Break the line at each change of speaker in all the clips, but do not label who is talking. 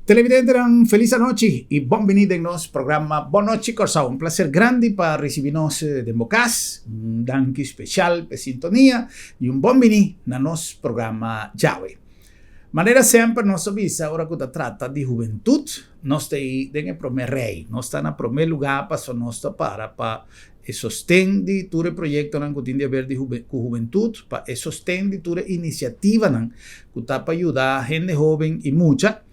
Televidentenan, felis anochi i bon bini den nos programa Bon Nochi Kòrsou. Un plaser grandi pa risibí nos den bo kas. Un danki spesial p'e sintonia i un bon bini na nos programa djawe. Manera semper nos ta bisa ora ku ta trata di hubentut, nos ta ei den e promé rei. Nos ta na promé lugá pasobra nos ta para pa e sosten di tur e proyektonan ku tin di haber di ku hubentut, pa e sosten di tur e inisiativanan ku ta pa yuda hende hóben i mucha,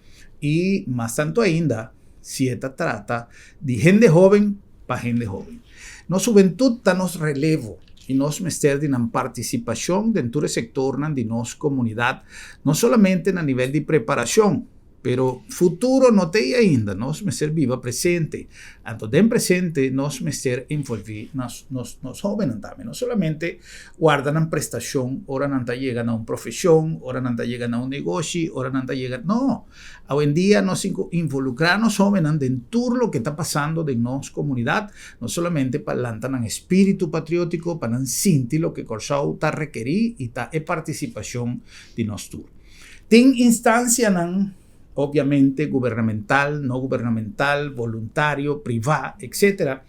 i mas tantu ainda si e ta trata di hende hóben pa hende hóben. Nos hubentut ta nos relevo i nos mester di nan partisipashon den tur e sektornan di nos komunidat, no solamente na nivel di preparashon, Pero futuro no ta ei ainda, nos mester biba presente. Anto den presente nos mester envolví nos nos nos hóbennan tambe, no solamente warda nan prestashon ora nan ta yega na un profeshon, ora nan ta yega na un negoshi, ora nan ta yega, no! Awendia nos tin ku involukrá nos hóbennan den tur loke ta pasando den nos komunidat, no solamente pa lanta nan espíritu patriótiko, pa nan sinti loke Kòrsou ta rekerí i ta e partisipashon di nos tur. Tin instancianan, obviamente gubernamental, no gubernamental, voluntario, priva, etc.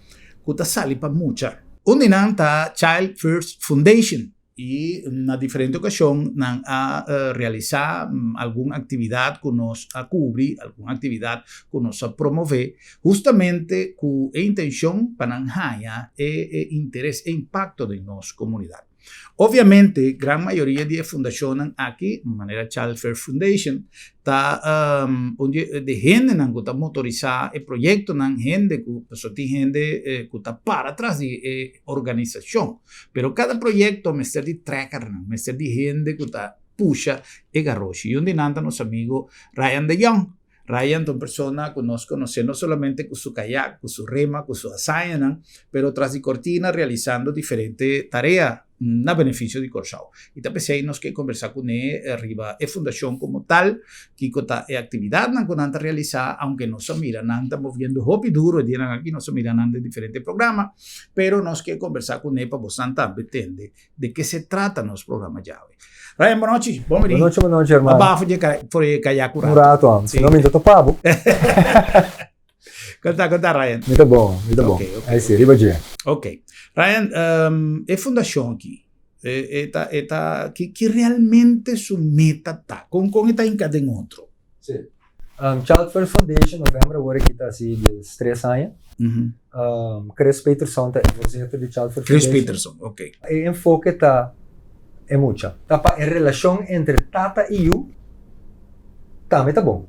Cu ta sali pa mucha. Un di nan ta Child First Foundation y na diferente ocasion nan a realisa algun actividad cu nos a cubri, algun actividad cu nos a promove, hustamente cu e intencion pa nan haya e interes, e impacto den nos comunidad. Obviamente, gran mayoria di e fundashonnan aki, manera Child First Foundation, ta un di e hendenan ku ta motorisá e proyektonan, hende ku, pasobra tin hende ku ta para tras di e organisashon. Pero kada proyekto mester di trèkernan, mester di hende ku ta pusha e garoshi. I un di nan ta nos amigo Ryan de Jong. Ryan ta un persona ku nos konosé no solamente ku su kayak, ku su rema, ku su hazañanan, pero tras di kortina realisando diferente tarea na benefisio di Kòrsou. I ta p'esei nos ke kombersá kuné riba e fundashon komo tal, kiko ta e aktividatnan ku nan ta realisá, aunke nos a mira nan ta moviendo hopi duro e dianan aki, nos a mira nan den diferente programa, pero nos ke kombersá kuné pa bosnan tambe tende De ke se trata nos programa djawe? Ryan, bon nochi. Bon bini.
Bon nochi, bon nochi, hermano.
Aba for di kayak un
rato. Un rato, am. Si no, mi ta topa bo.
Kon ta, kon ta, Ryan?
Mi ta bon, mi ta bon.
Ok, ok.
Ai si, riba dje.
Ok. Ryan, e fundashon aki, e ta, e ta, ki, ki realmente su meta ta? Kon, kon e ta hinka den otro?
Si. Child First Foundation november awor aki ta hasi 13 aña. Chris Peterson ta e voorzitter di Child First
Chris
Foundation.
Peterson, ok.
E enfoke ta e mucha. Ta pa e relashon entre tata i yu tambe ta bon.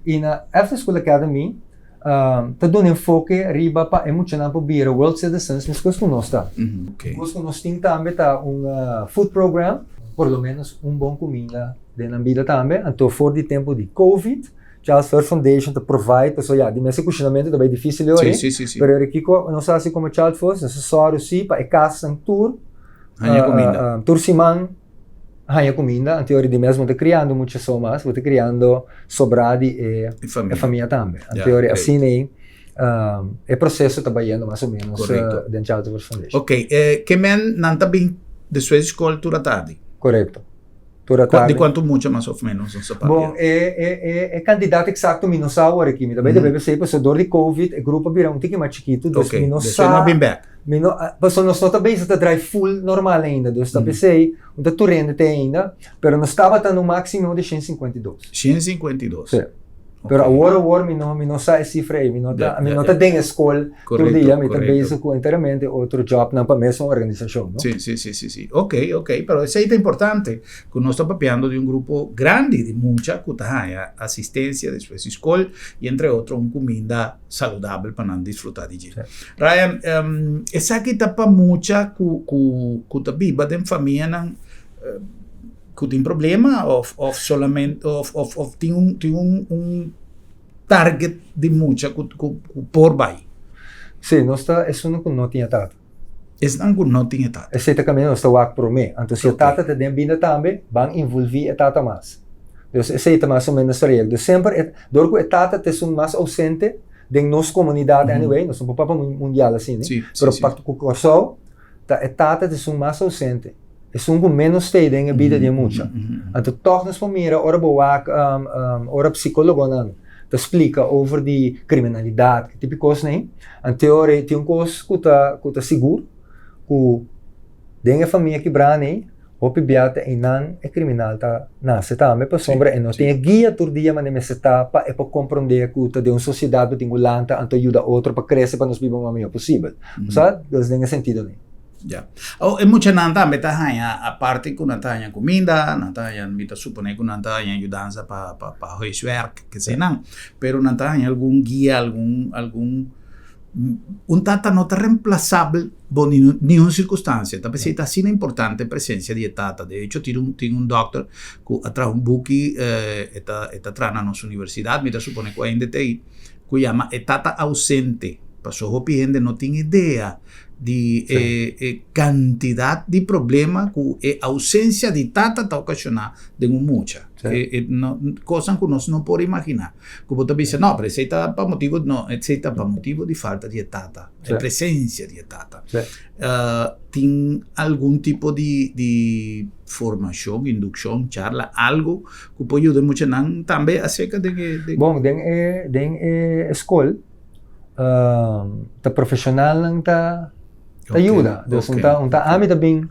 I na After School Academy ta duna enfoke riba pa e muchanan por bira world citizens meskos ku nos ta. Meskos ku nos tin tambe ta un food program, por lo menos un bon kuminda den nan bida tambe. Anto for di tempu di covid, Child First Foundation ta provide, pasobra ya, di mes e kushinamentu ta bai difisil yori, pero yori kiko nos a hasi komo Child First, nos a sòru si pa e kasnan tur,
Haña kuminda.
tur siman haña kuminda, anto yori di mes bo ta kriando mucha so mas, bo ta kriando sobrá di e famia tambe. Anto yori asina ei e proseso ta bayendo mas o menos den Child First Foundation.
Ok, ke men nan ta bin despues di skol tur atardi?
Korekto. Tur atardi.
Di kuantu mucha mas of menos nos ta papia?
Bon, e kantidat eksakto mi no sa awor aki. Mi ta bai debe p'esei pasobra dor di covid e grupo a bira un tiki mas chikitu, dus mi no sa.
Ok, despues no a bin bèk.
Mi no, pasobra nos no ta bezig ta drai full normal ainda, dus ta p'esei un ta tur hende te ainda, pero nos tabata na un máximo di 152.
152?
Sí. Pero awor awor mi no mi no sa e sifra ei, mi no ta mi no ta den e skol tur dia, mi ta bezig ku enteramente otro jobnan pa mesun organisashon, no?
Sí, sí, sí, sí, sí. Ok, ok, pero esei ta importante, ku nos ta papiando di un grupo grandi di mucha ku ta haña asistensia despues di skol i entre otro un kuminda saludabel pa nan disfruta di dje. Ryan, esaki ta pa mucha ku ku ku ta biba den famianan ku tin problema of of solamente of of of tin un tin un un target di mucha ku ku ku por bai?
Sí, nos ta esun ku no tin e tata.
Esnan ku no tin e tata.
Esei ta kaminda nos ta wak promé. Anto si e tata ta den bida tambe, ban involví e tata mas. Dus esei ta mas o ménos trayekto. Dus semper e, dor ku e tata ta esun mas ousente den nos komunidat anyway, nos no por papia mundial asina, pero pa ku Kòrsou ta e tata ta esun mas ousente, esun ku ménos stay den e bida di e mucha. Anto tòg nos por mira ora bo wak ora psikólogonan. Ta splika over di kriminalidat, ki tipo di kosnan ei. Anto ora tin un kos ku ta ku ta sigur ku den e famia kibrá ei hopi bia ta einan e kriminal ta nase tambe pasobra e no tin e guia tur dia manera mester ta pa e por komprondé ku ta den un sosiedat bo tin ku lanta anto yuda otro pa krese pa nos biba mas mihó posibel. Bo sa? Dus den e sentido ei.
Ya. Oh, e muchanan tambe ta haña, aparte ku nan ta haña kuminda, nan ta haña, mi ta suponé ku nan ta haña yudansa pa pa pa huiswerk, keseinan. Pero nan ta haña algun guia, algun algun un tata no ta remplasabel bo niun sirkunstansia. Ta p'esei ta asina importante presensia di e tata. De hecho tin un tin un dòkter ku a traha un buki, e ta e ta traha na nos universidat, mi ta suponé ku ainda e ta ei, ku yama E Tata Ausente. Pasobra hopi hende no tin idea di e e kantidat di problema ku e ousensia di tata ta okashoná den un mucha. E e no kosnan ku nos no por imaginá. Ku bo ta bisa, no, pero esei ta pa motibu, no, esei ta pa motibu di falta di e tata, e presensia di e tata. Tin algun tipo di di formashon, indukshon, charla, algu ku por yuda e muchanan tambe aserka den e den.
Bon, den e den e skol ta profesionalnan ta ta yuda. Dus un ta un ta ami ta bin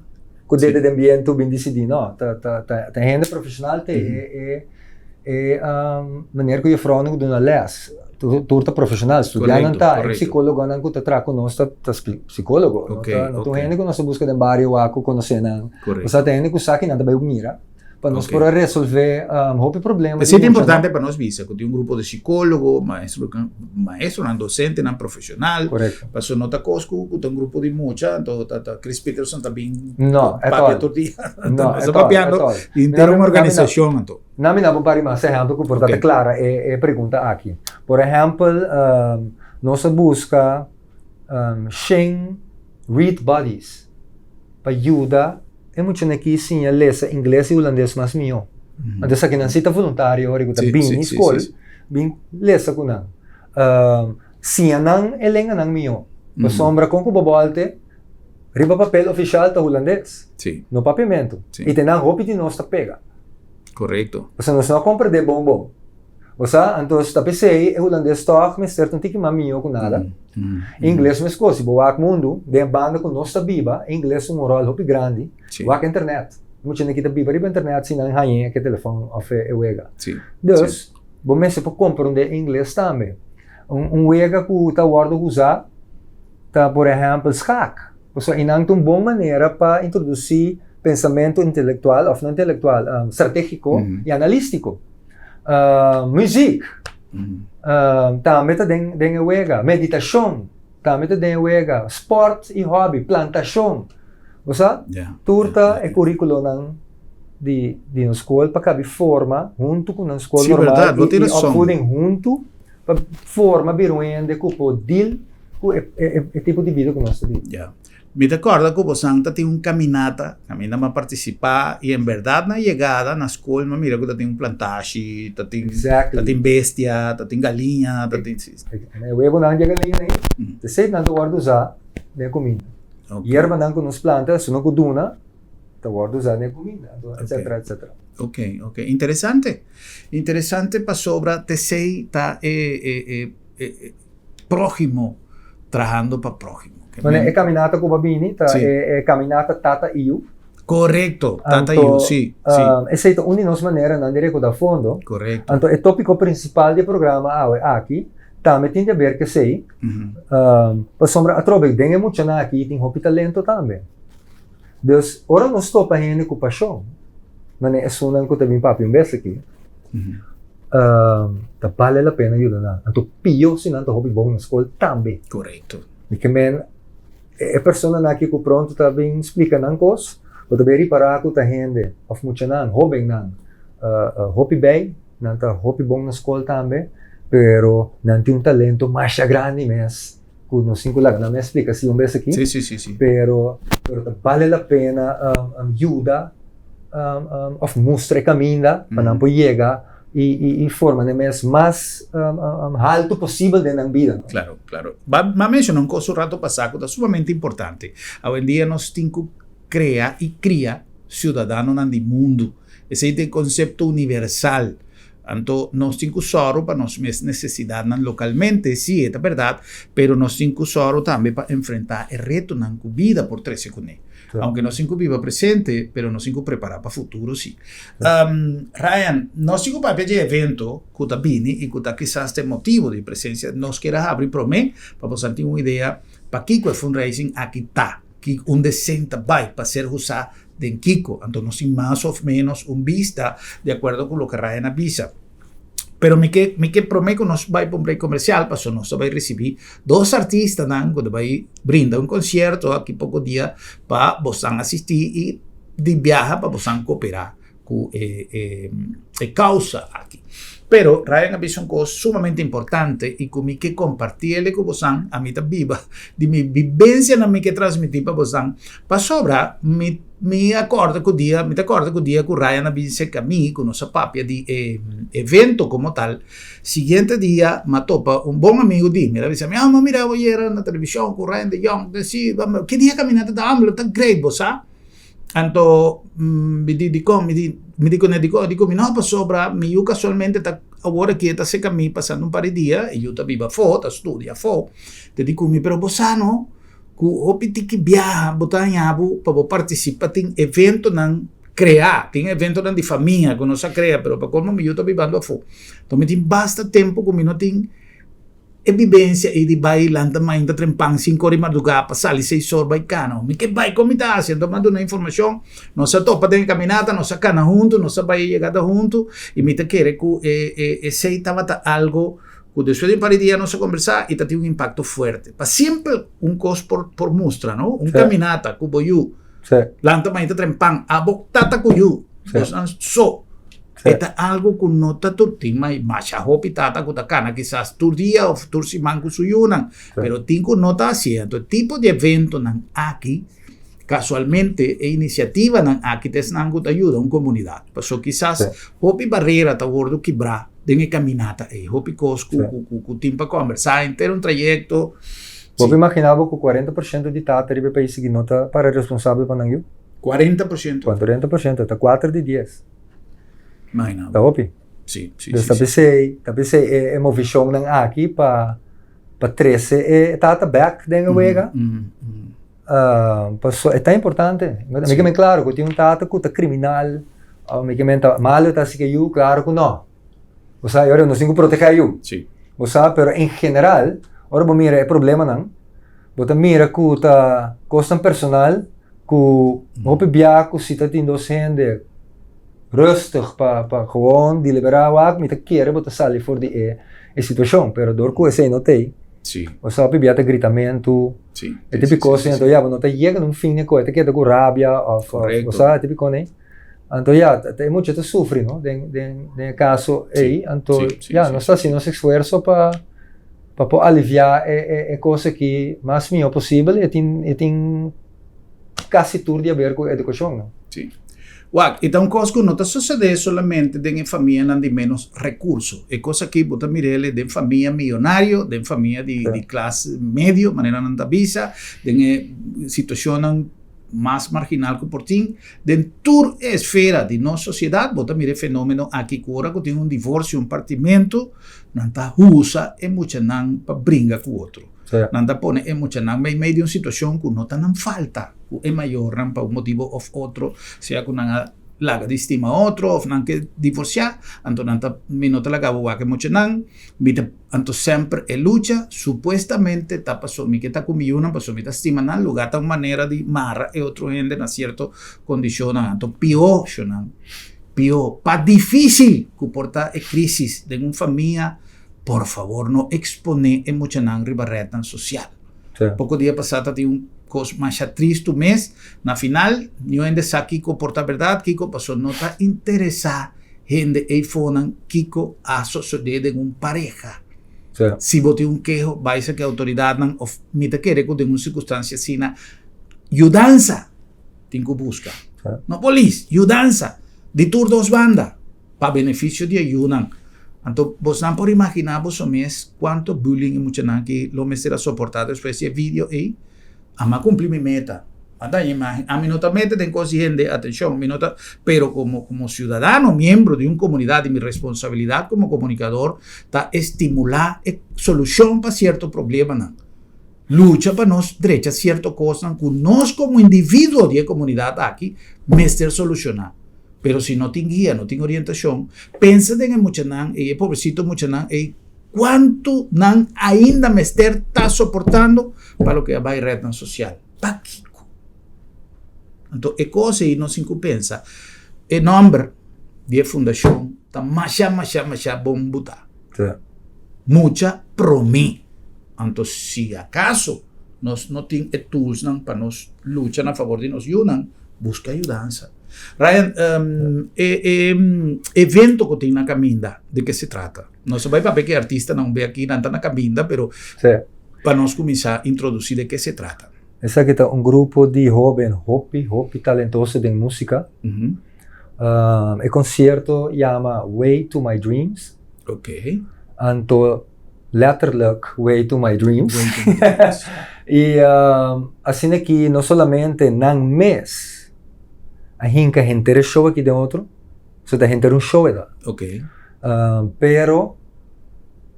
ku dede den bientu bin disidí no. Ta ta ta ta hende profesional te e e e meneer ku jufrounan ku duna lès. Tur tur ta profesional. Studianan ta e psikólogonan ku ta traha ku nos ta ta psikólogo. No ta no ta un hende ku nos ta buska den bario wak ku konosé nan. Osea ta hende ku sa kinan ta bai mira. Pa nos por a resolve hopi problema.
Esei ta importante pa nos bisa ku tin un grupo di sikólogo, maestro, maestronan, dosentenan profeshonal.
Korekto.
Pasobra no ta kos ku ku ta un grupo di mucha, anto ta ta Chris Peterson ta bin
No, at
papia
all.
tur dia.
No,
Nos
at
ta
all,
papiando
at all.
di henter un organisashon anto.
Na mi na por pari mas ehèmpel ku por ta
Oké.
klara e e pregunta aki. Por ehèmpel, nos a buska shen read buddies pa yuda E muchanan aki siña lesa ingles i hulandes mas mihó. Anto esakinan si ta voluntario ora ku ta bini skol, bin lesa ku nan. Siña nan e lenganan mihó. Pasobra kon ku bo bòlte riba papel ofishal ta hulandes, no papiamentu. I te nan hopi di nos ta pega.
Korekto.
Pasobra nos no a komprendé bon bon. Bo sa? Anto ta p'esei e hulandes tòg mester ta un tiki mas mihó ku nada. Ingles meskos, si bo wak mundu, den e banda ku nos ta biba, ingles ta un ròl hopi grandi. Wak internet. Mucha hende ki ta biba riba internet si nan hañ'é ke telefòn òf e wega. Dus, bo mester por komprondé ingles tambe. Un wega ku ta wòrdu usá ta por ehèmpel skak. Pasobra einan ta un bon manera pa introdusí pensamentu intelektual òf no intelektual, stratégiko i analístiko. Muziek tambe ta den den e wega, meditashon tambe ta den e wega, spòrt i hòbi, plantashon. Bo sa? Tur ta e kurikulonan di di nos skol pa kabi forma huntu ku nan skol normal i i opvoeding huntu pa forma bira un hende ku por deal ku e e tipo di bida ku nos ta biba.
Mi ta kòrda ku bosan ta tin un kaminata, kaminda m'a partisipá i en bèrdat na yegada na skol m'a mira ku ta tin un plantashi, ta tin ta tin bestia, ta tin galiña, ta tin.
E webonan di e galiña ei, ta esei nan ta wòrdu usá den e kuminda. Yerbanan ku nos planta, esun ku duna, ta wòrdu usá den e kuminda, etcetera, etcetera.
Ok, ok. Interesante. Interesante pasobra t'esei ta e e e. Próhimo, trahando pa próhimo.
Bueno, e caminata cu bo a bini ta e caminata Tata i Yu.
Correcto, Tata i Yu, si, si.
Esey ta un di nos maneranan di recorda fondo.
Correcto.
Anto e topico principal di e programa awe aki tambe tin di haber cu esey, pasobra atrobe den e muchanan aki tin hopi talento tambe. Dus ora nos topa hende cu pasion, manera esunnan cu ta bin papia un bes aki, ta bale la pena yuda nan. Anto pio si nan ta hopi bon na skol tambe.
Korekto.
Mi ke men e personanan aki ku pronto ta bin splika nan kos, bo ta bin ripará ku ta hende òf muchanan, hóbennan, hopi bei, nan ta hopi bon na skol tambe, pero nan tin un talento masha grandi mes ku nos tin ku laga nan mes splika si un bes aki.
Sí, sí, sí, sí.
Pero, pero ta bale la pena yuda òf mustra e kaminda pa nan por yega i i i forma nan mes mas haltu posibel den nan bida.
Claro, claro. Ba ba menciona un cos un rato pasá cu ta sumamente importante. Awendia nos tin cu crea i cria ciudadanonan di mundu. Esey ta e concepto universal. Anto nos tin ku sòru pa nos mes nesesidatnan lokalmente, sí, e ta bèrdat, pero nos tin ku sòru tambe pa enfrentá e retonan ku bida por trese kuné. Aunke nos tin ku biba presente, pero nos tin ku prepará pa futuro sí. Ryan, nos tin ku papia dje evento ku ta bini i ku ta kisas ta e motibu di presensia. Nos kier a habri promé pa boso tin un idea pakiko e fundraising aki ta, ki unda e sent ta bai pa ser usá den kiko. Anto nos tin mas òf ménos un bista di akuerdo ku loke Ryan a bisa. Pero mi ke mi ke promé ku nos bai pa un break komersial pasobra nos ta bai risibí dos artistanan ku ta bai brinda un konsierto aki poko dia pa bosan asistí i di biaha pa bosan koperá ku e e e kousa aki. Pero Ryan a bisa un kos sumamente importante i ku mi ke kompartí el ku bosan, ami ta biba di mi bibensianan mi ke transmití pa bosan pasobra mi Mi a kòrda ku dia, mi ta kòrda ku dia ku Ryan a bin serka mi, ku nos a papia di e evento komo tal. Siguiente dia mi a topa un bon amigu di mi, el a bisa mi, ah, mi a mira bo ayera na televishon ku Ryan de Jong, ta si, ki dia kaminata ta amblo, ta great, bo sa. Anto mi di, dikon? Mi di, mi di kuné, dikon? E di ku mi, no, pasobra mi yu kasualmente ta awor aki e ta serka mi pasando un par di dia, e yu ta biba afó, ta studia afó. Ta di ku mi, pero bo sa no, Ku hopi tiki biaha bo ta haña bo pa bo partisipa tin eventonan kreá, tin eventonan di famia ku nos a krea, pero pa kolmo mi yu ta bibando afó. Enton mi tin basta tempu ku mi no tin e bibensia ei di bai lanta mainta trempan sinku ora di mardugá pa sali seis or bai kana. Mi ke bai, kon mi ta hasi? Enton mi a duna informashon, nos a topa den e kaminata, nos a kana huntu, nos a bai e yegada huntu i mi ta kere ku e esei tabata algu Ku despues di un par di dia nos a kombersá i ta tin un impakto fuerte. Pa simpel un kos por por mustra, no? Un kaminata ku bo yu. Lanta mainta trempan, abo tata ku yu. Bosnan so. E ta algu ku no ta tur tin mai masha hopi tata ku ta kana kisas tur dia òf tur siman ku su yunan. Pero tin ku no ta hasié. Anto e tipo di eventonan aki kasualmente e inisiativanan aki ta esnan ku ta yuda un komunidat. Pasobra kisas hopi barera ta wòrdu kibrá. Den e caminata ey, hopi cos cu, cu, cu, cu tin pa conversa, henter un trayecto.
Bo por imagina bo cu 40% di tata riba e pais aki no ta para responsabel pa nan yu?
40%?
40%, ta cuater di dies.
Imagina bo.
Ta hopi.
Si, si,
Dus
si,
ta
si.
pesey, ta pesey e, e movicionnan aki pa, pa trece e tata bek den e wega. Paso e ta importante. Mi ke men klaro ku tin un tata ku ta kriminal, òf mi ke men ta malu ta hasi ku e yu, klaro ku no. Bo sa, e ora nos tin ku protegé e yu. Bo sa, pero en general, ora bo mira e problemanan, bo ta mira ku ta kosnan personal ku hopi bia ku si ta tin dos hende rustig pa pa gewoon deliberá wak, mi ta kere bo ta sali for di e e situashon, pero dor ku esei no t'ei, bo sa hopi bia ta gritamentu.
Sí.
E típico sí, sí, sí, ya, bo no ta yega na un fin ko, e ta keda ku rabia of
Correcto.
bo sa, e típico nei. Anto ya, ta e mucha ta sufri, no? Den den den e caso ei, anto ya, nos ta hasi nos esfuerso pa pa por alivia e e e cos aki mas mihó posibel, e tin e tin casi tur di haber ku edukashon, no?
Sí. Wak, e ta un kos ku no ta sosodé solamente den e famianan di ménos rekurso. E kos aki bo ta mir'el den famia miyonario, den famia di di klas medio, manera nan ta bisa, den e situashonnan mas marginal ku por tin. Den tur e esfera di nos sosiedat bo ta mira e fenómeno aki ku ora ku tin un divorsio, un partimentu, nan ta usa e muchanan pa bringa ku otro. Nan ta pone e muchanan meimei di un situashon ku no ta nan falta ku e mayornan pa un motibu òf otro, sea ku nan a laga di stima otro òf nan ke divorsiá, anto nan ta mi no ta laga bo wak e muchanan, mi ta anto semper e lucha supuestamente ta pasobra mi ke ta ku mi yunan pasobra mi ta stima nan, lugá ta un manera di mara e otro hende na sierto kondishonnan, anto pió shonnan, pió pa difísil ku por ta e krísis den un famia. Por favor no exponé e muchanan riba rednan social. Poko dia pasá ta tin un kos masha tristu mes. Na final niun hende sa kiko por ta bèrdat, kiko paso no ta interesá hende eifonan kiko a sosodé den un pareha. Si bo tin un keho bai sa ku e outoridatnan òf mi ta kere ku den un sirkunstansia asina yudansa tin ku buska. No polis, yudansa di tur dos banda. Pa beneficio di e yunan. Anto bosnan por imagina boso mes cuanto bullying e muchanan aki lo mester a soporta despues di e video ey. Ama cumpli mi meta. A daña imagen. Ami no ta mete den cos di hende, atencion, mi no ta, pero como, como ciudadano, miembro di un comunidad y mi responsabilidad como comunicador ta estimula e solucion pa cierto problemanan. Lucha pa nos drecha cierto cosnan cu nos como individuo di e comunidad aki mester soluciona. Pero si no tin guia, no tin orientacion, pensa den e muchanan ey, e pobrecito muchanan ey, cuanto nan ainda mester ta soportando pa loke a bay rednan social. Pakiko? Anto e kos ei nos tin ku pensa. E nòmber di e fundashon ta masha masha masha bon butá. Mucha promé. Anto si akaso nos no tin e toolsnan pa nos lucha na fabor di nos yunan, buska yudansa. Ryan, e e evento ku tin na kaminda, di ke se trata? Nos a bai papia ku e artistanan un be aki, nan ta na kaminda, pero Pa nos kuminsá introdusí de ke se trata.
Esaki ta un grupo di hóben hopi, hopi talentoso den músika. E konsierto yama Way to My Dreams.
Ok.
Anto letterlijk Way to My Dreams.
Way to My Dreams.
I asina ki no solamente nan mes a hinka henter e show aki den otro, so ta henter un show e ta.
Ok.
Pero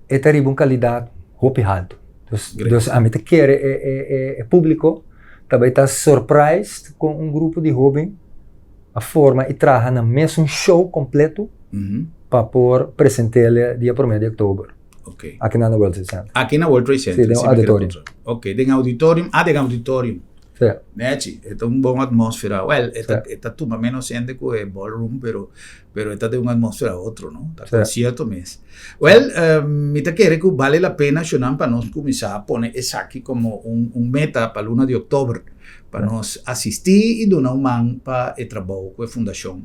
e ta riba un kalidat hopi haltu. Dus, dus ami ta kere e, e, e, e públiko ta bai ta surprised kon un grupo di hóben a forma i traha nan mesun show kompleto pa por present'é dia promé di òktober.
Ok.
Aki na World Trade Center.
Aki na World Trade Center.
Sí, den auditorium.
Ok, den auditorium. Ah, den auditorium.
Sí.
Nechi, e ta un bon atmósfera. Well, e ta, e ta tuma menos hende ku e ballroom, pero, pero e ta den un atmósfera otro, no? Ta concierto mes. Well, mi ta kere ku bale la pena shonan pa nos kuminsá pone esaki komo un, un meta pa luna di òktober, pa nos asistí i duna un man pa e trabou ku e fundashon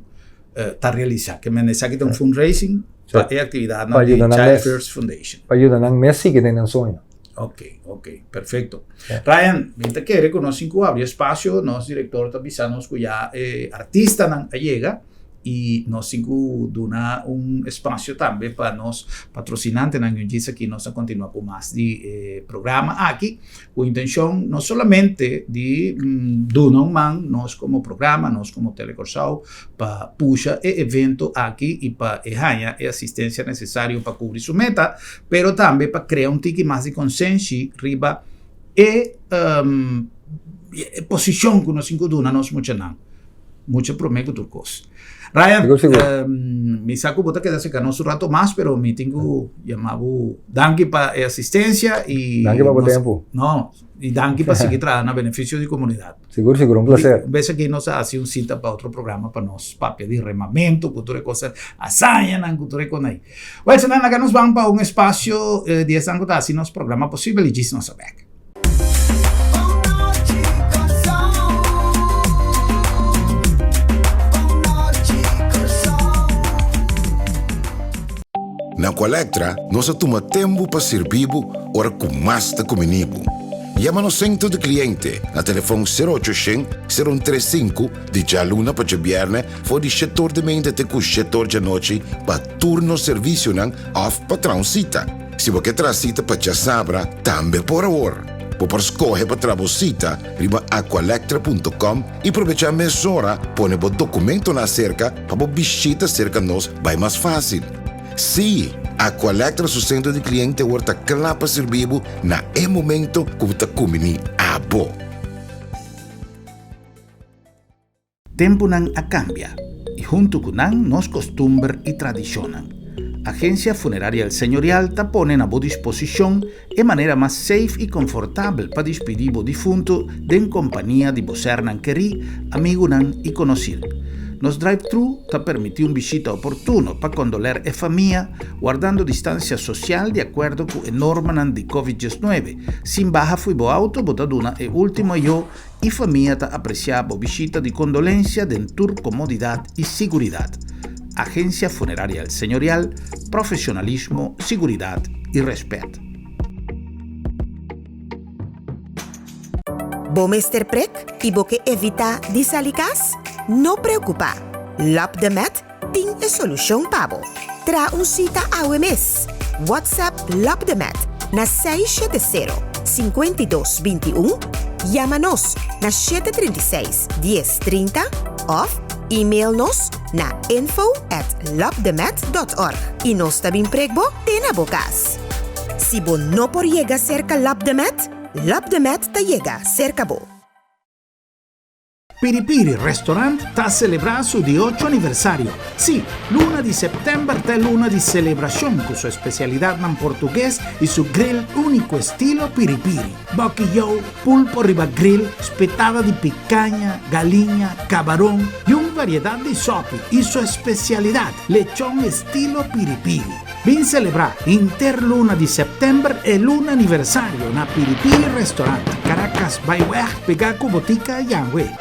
ta realisá. Ke men esaki ta un fundraising pa e aktividatnan di Child First Foundation.
Pa yuda nan mes sigui den nan soño.
Ok, ok, perfecto. Ryan, mi ta kere ku nos tin ku habri espasio, nos direktor ta bisa nos ku ya e artistanan a yega i nos tin ku duna un espasio tambe pa nos patrosinantenan. Yo djis aki nos ta kontinua ku mas di e programa aki ku intenshon no solamente di duna un man nos komo programa, nos komo Telekòrsou pa pusha e evento aki i pa e haña e asistensia nesesario pa kubri su meta, pero tambe pa krea un tiki mas di konsenshi riba e posishon ku nos tin ku duna nos muchanan, mucha promé ku tur kos. Ryan, mi sa ku bo ta keda serka nos un rato mas, pero mi tin ku yama bo danki pa e asistensia i
Danki pa bo tempu.
No, i danki pa sigui traha na benefisio di komunidat.
Sigur, sigur, un placer.
Un bes aki nos a hasi un sita pa otro programa pa nos papia di remamento ku tur e cosa, hazañanan ku tur e kon ei. Wel, senan, laga nos ban pa un espacio di esnan ku ta hasi nos programa posibel i djis nos a bek.
Na Aqualectra nos a tuma tempu pa sirbi bo ora ku mas ta kumini bo. Yama nos sentro di kliente na telefòn sero ocho shen, sero un tres sinku di djaluna pa djabièrnè for di shetor di meinta te ku shetor djanochi pa tur nos servisionan òf pa traha un sita. Si bo ke traha sita pa djasabra, tambe por awor. Bo por skohe pa traha bo sita riba aqualectra punto com i probechá mesora pone bo dokumentonan aserka pa bo bishita serka nos bai mas fásil. Sí, Aqualectra su sentro di kliente awor ta kla pa sirbi bo na e momento ku bo ta kumbiní abo.
Tempunan a kambia i huntu ku nan nos kostumber i tradishonnan. Agensia Funeraria El Señorial ta pone na bo disposishon e manera mas safe i konfortabel pa dispidí bo difuntu den kompania di bo sernan kerí, amigunan i konosir. Nos drive-thru ta permití un bishita oportuno pa kondoler e famia, wardando distansia sosial di akuerdo ku e normanan di Covid diesnuebe. Sin baha fo'i bo auto bo ta duna e último ayó i famia ta apresiá bo bishita di kondolensia den tur komodidat i siguridat. Agensia Funeraria El Señorial, profesionalismo, siguridat i rèspèt.
Bo mester prek i bo ke evitá di sali kas? No preokupá! Lap de Met tin e solushon pa bo. Traha un sita awe mes! WhatsApp Lap de Met na 670, 52 21. Yama nos na 736 1030 òf email nos na info at lopdemet dot org i nos ta bin prek bo te na bo kas. Si bo no por yega serka Lopdemet, Lopdemet ta yega serka bo.
Piripiri Restaurant ta selebrá su di ocho aniversario. Sí, luna di sèptèmber ta e luna di selebrashon ku su espesialidatnan portugues i su grill úniko estilo Piripiri. Bòkiyou, pulpo riba grill, spetada di pikaña, galiña, kabaron i un variedat di sòpi i su espesialidat, lechon estilo Piripiri. Bin selebrá henter luna di sèptèmber e luna aniversario na Piripiri Restaurant, Caracas Byweg, pegá ku Botica Yanwe.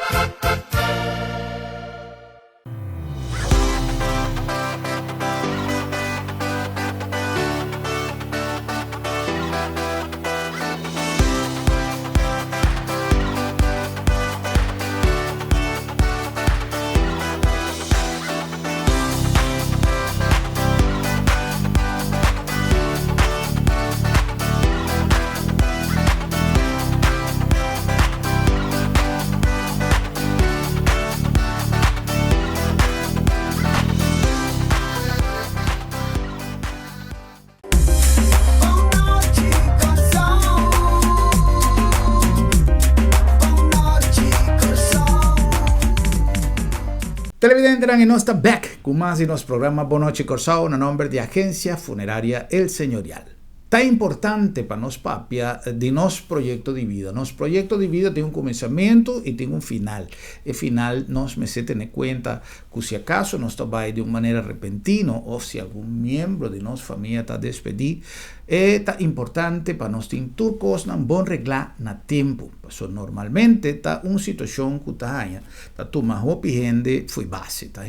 Televidentenan y nos ta bek cu mas di nos programa Bon Nochi Corsou na nomber di Agencia Funeraria El Señorial. Ta importante pa nos papia di nos proyecto di bida. Nos proyecto di bida tin un cuminsamiento y tin un final. E final nos mester tene cuenta ku si akaso nos ta bai di un manera repentino òf si algun miembro di nos famia ta despedí, e ta importante pa nos tin tur kosnan bon reglá na tempu. Pasobra normalmente ta un situashon ku ta haña ta tuma hopi hende fo'i base, ta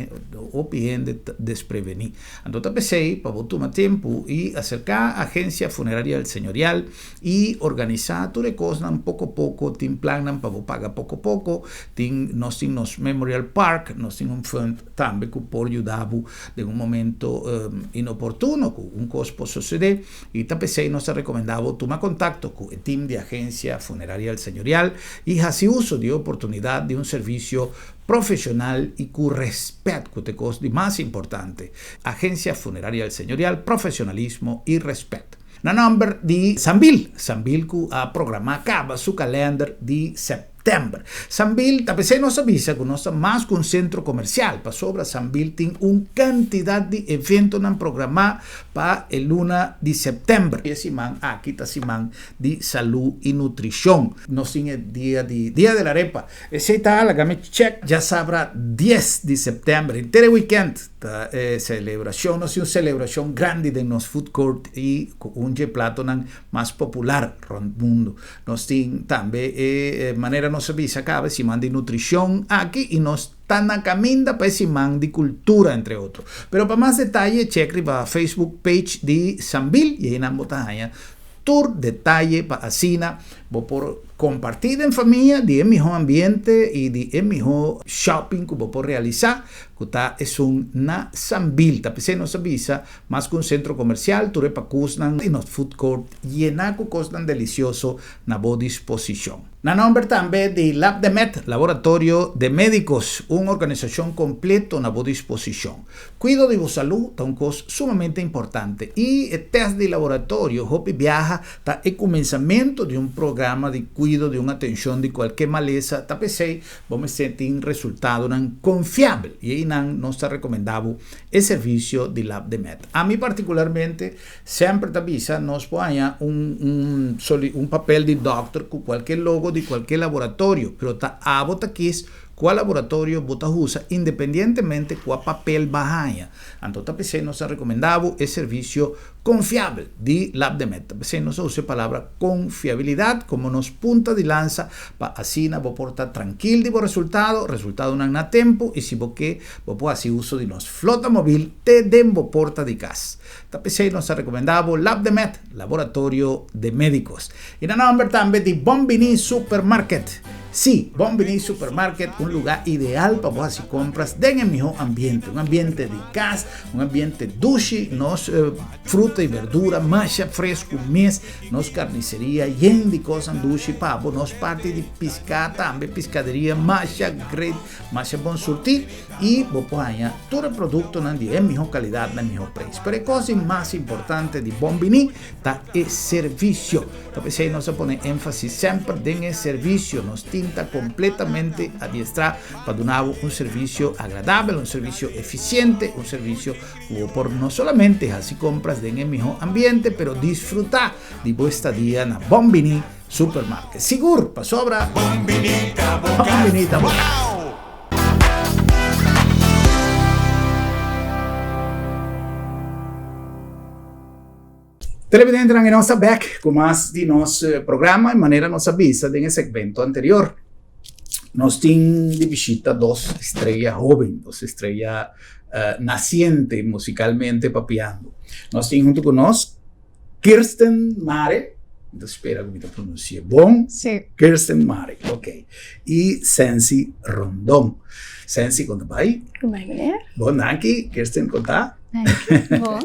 hopi hende ta desprevení. Anto ta p'esei pa bo tuma tempu i aserká Agencia Funeraria El Señorial i organisá tur e kosnan poko poko, tin plannan pa bo paga poko poko, Tin, nos tin nos Memorial Park, nos tin un fund tambe ku por yuda bo den un momento inoportuno ku un kos por sosodé. I ta p'esei nos ta rekomendá bo tuma kontakto ku e tim di Agencia Funeraria El Señorial i hasi uso di e oportunidat di un servisio profeshonal i ku rèspèt ku ta e kos di mas importante. Agencia Funeraria El Señorial, profeshonalismo i rèspèt. Na nòmber di Sambil, Sambil ku a programá kaba su kalènder di sèptèmber. Sambil ta p'esei nos a bisa ku nos ta mas ku un sentro komersial, pasobra Sambil tin un kantidat di eventonan programá pa e luna di sèptèmber. E siman aki ta siman di salú i nutrishon. Nos tin e dia di Dia de la Arepa. Esei ta laga mi chèk djasabra dies di sèptèmber, henter e wikènt. Ta e selebrashon, nos tin un selebrashon grandi den nos food court i ku un dje platonan mas popular rònt mundu. Nos tin tambe e manera nos a bisa kaba e siman di nutrishon aki i nos ta na kaminda pa e siman di kultura entre otro. Pero pa mas detaye chèk riba Facebook page di Sambil i einan bo ta haña tur detaye pa asina bo por kompartí den famia di e mihó ambiente i di e mihó shopping ku bo por realisá ku ta esun na Sambil. Ta p'esei nos a bisa, mas ku un sentro komersial, tur e pakusnan i nos food court yená ku kosnan delisioso na bo disposishon. Na nòmber tambe di Labdemed, Laboratorio de Médicos, un organisashon kompleto na bo disposishon. Kuido di bo salú ta un kos sumamente importante i e tèst di laboratorio hopi biaha ta e kuminsamentu di un programa di kuido di un atenshon di kualke malesa. Ta p'esei Bo mester tin resultadonan konfiabel i einan nos ta rekomendá bo e servisio di Labdemed. Ami partikularmente semper ta bisa nos por haña un un un papel di dòkter ku kualke logo di kualke laboratorio, pero ta abo ta kis kua laboratorio bo ta usa independientemente kua papel bo a haña. Anto ta p'esei nos ta rekomendá bo e servisio konfiabel di Labdemed. Ta p'esei nos a usa e palabra konfiabilidat komo nos punta di lansa pa asina bo por ta trankil di bo resultado, resultadonan na tempu i si bo ke bo por hasi uso di nos flota mobil te den bo porta di kas. Ta p'esei nos ta rekomendá bo Labdemed, Laboratorio de Médicos. I na nòmber tambe di Bon Bini Supermarket. Sí, Bon Biní Supermarket, un lugá ideal pa bo hasi kompras den e mihó ambiente. Un ambiente di kas, un ambiente dushi, nos fruta i berdura masha fresku mes, nos karniseria yen di kosnan dushi pa bo, nos parti di piská tambe, piskaderia masha great, masha bon surtí i bo por haña tur e produktonan di e mihó kalidat na e mihó preis. Pero e kos di mas importante di Bon Biní ta e servisio. Ta p'esei nos a pone énfasis semper den e servisio. Nos tin ta kompletamente adiestrá pa duna bo un servisio agradabel, un servisio efisiente, un servisio ku bo por no solamente hasi kompras den e mihó ambiente, pero disfrutá di bo estadia na Bon Biní Supermarket. Sigur, pasobra
Bon Biní ta bo
Bon Biní ta bo kas. Televidentenan, e nos ta bek ku mas di nos programa i manera nos a bisa den e segmento anterior. Nos tin di bishita dos estrella hoben, dos estrella naciente musicalmente papiando. Nos tin hunto ku nos Kirsten Mare, mi ta spera ku mi ta pronunsi'é bon.
Sí.
Kirsten Mare, ok. I Sensi Rondon. Sensi, kon ta bai?
Kon bai, meneer?
Bon, danki. Kirsten, kon ta?
Bon.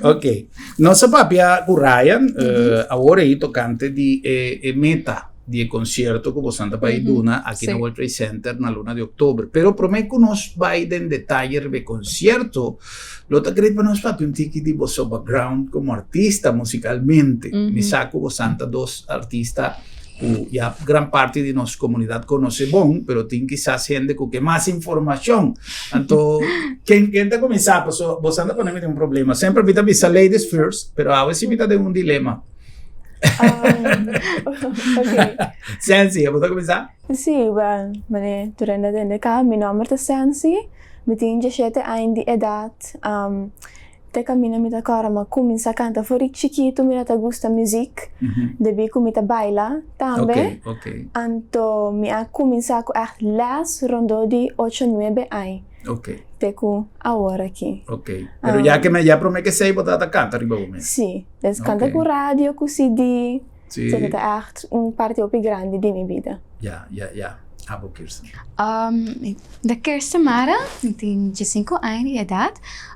Ok. Nos a papia ku Ryan awor ei tokante di e meta di e konsierto ku bosan ta bai duna aki na World Trade Center na luna di oktober. Pero promé ku nos bai den detaye riba e konsierto, lo ta great pa nos papia un tiki di boso background komo artista musikalmente. Mi sa ku bosan ta dos artista ku ya gran parti di nos komunidat konosé bon, pero tin kisas hende ku ke mas informashon. Anto, ken ken ta kuminsá? Paso boso anda pone mi den un problema. Semper mi ta bisa ladies first, pero awe si mi ta den un dilema.
Okay.
Sensi, abo ta kuminsá?
Sí, well, mane tur hende a tende ka. Mi nòmber ta Sensi, mi tin diashete aña di edat. Te kaminda mi ta kòrda mi a kuminsá kanta for di chikitu mi ta gusta muzik debí ku mi ta baila tambe. Anto mi a kuminsá ku ègt lès rondó di ocho nuebe aña te ku awor aki.
Ok, pero ya ke me ya promé ke sei bo tabata kanta riba bo mes?
Sí, des kanta ku radio, ku CD, esei ta ègt un parti hopi grandi di mi bida.
Ya, ya, ya. Abo Kirsten?
De Kirsten Mara, mi tin diesinco aña di edad.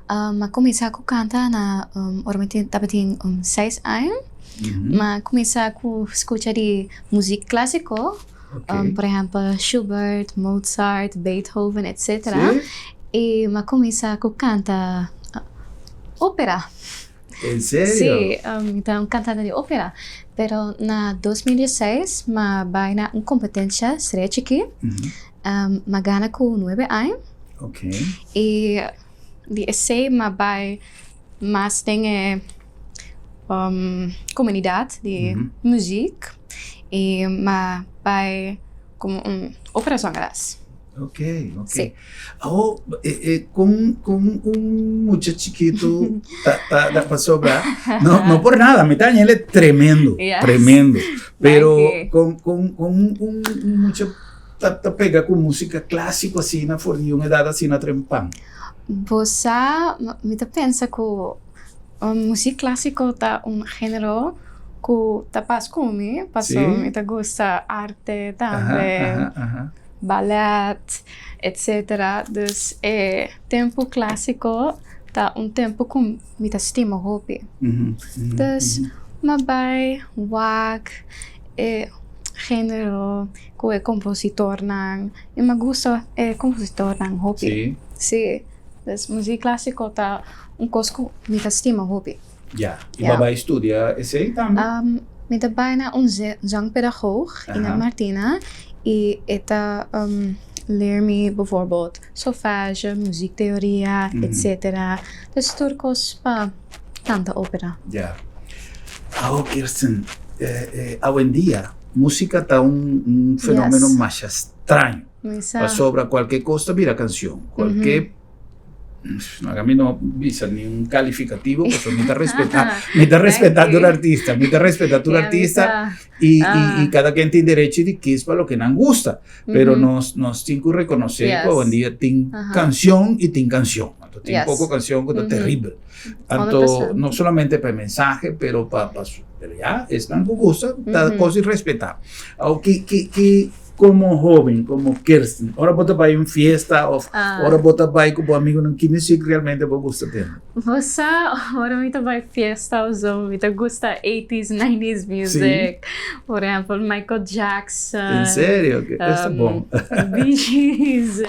Mi a cuminsa cu canta na ora mi tabatin seis aña. Mi a cuminsa cu scucha di muziek clasico, por ehempel Schubert, Mozart, Beethoven, etcetera. Y mi a cuminsa cu canta opera.
En serio?
Sí, mi ta un kantante di ópera. Pero na 2016 m'a bai na un kompetensia srea chikí. M'a gana ku nuebe aña.
Ok.
I di esei m'a bai mas den e komunidat di muzik i m'a bai komo un ópera zangeres.
Ok, ok.
Sí.
Awo, e, e, con, con un mucha chiquito ta, ta, ta pasobra, no, no por nada, mi ta haña tremendo,
Yes.
tremendo. Pero
Danki.
con, con, con un, un, un mucha ta, ta pega cu música clásico asina for di un edad asina trempan.
Bo sa, mi ta pensa cu Muziek clásico ta un género cu ta pas cu mi, paso mi ta gusta arte tambe, ballet, etcetera. Dus e tempo clásico ta un tempo cu mi ta stima hopi. Dus mi a bay wak e género cu e compositornan y mi a gusta e compositornan hopi. Sí. Dus muziek clásico ta Un kos ku mi ta stima hopi.
Ya. I bo bai studia esei tambe?
Mi ta bai na un zangpedagoog Ina Martina i e ta leer mi bijvoorbeeld solfège, muziektheoria, etcetera. Dus tur kos pa kanta opera.
Ya. Awo Kirsten, awendia musika ta un fenomeno masha straño. Pasobra kualke kos ta bira kanshon. Kualke. Laga mi no bisa ni un calificativo, pasobra mi ta respetá, mi ta respetá tur artista, mi ta respetá tur artista y, y, y cada quien tin derecho di kies pa loke nan gusta. Pero nos, nos tin cu reconoce cu awendia tin cancion y tin cancion. Anto tin poco cancion cu ta terribel. Anto no solamente pa e mensahe, pero pa, pa su, pero ya, esnan cu gusta, ta cos di respetá. Awo, ki, ki, ki. Komo hóben, komo Kirsten, ora bo ta bai un fiesta òf ora bo ta bai ku bo amigunan, ki muzik realmente bo gusta tende?
Bo sa, ora mi ta bai fiesta òf so, mi ta gusta eighties, nineties music. Por ehèmpel, Michael Jackson.
En serio? Esei ta bon.
Bee Gees,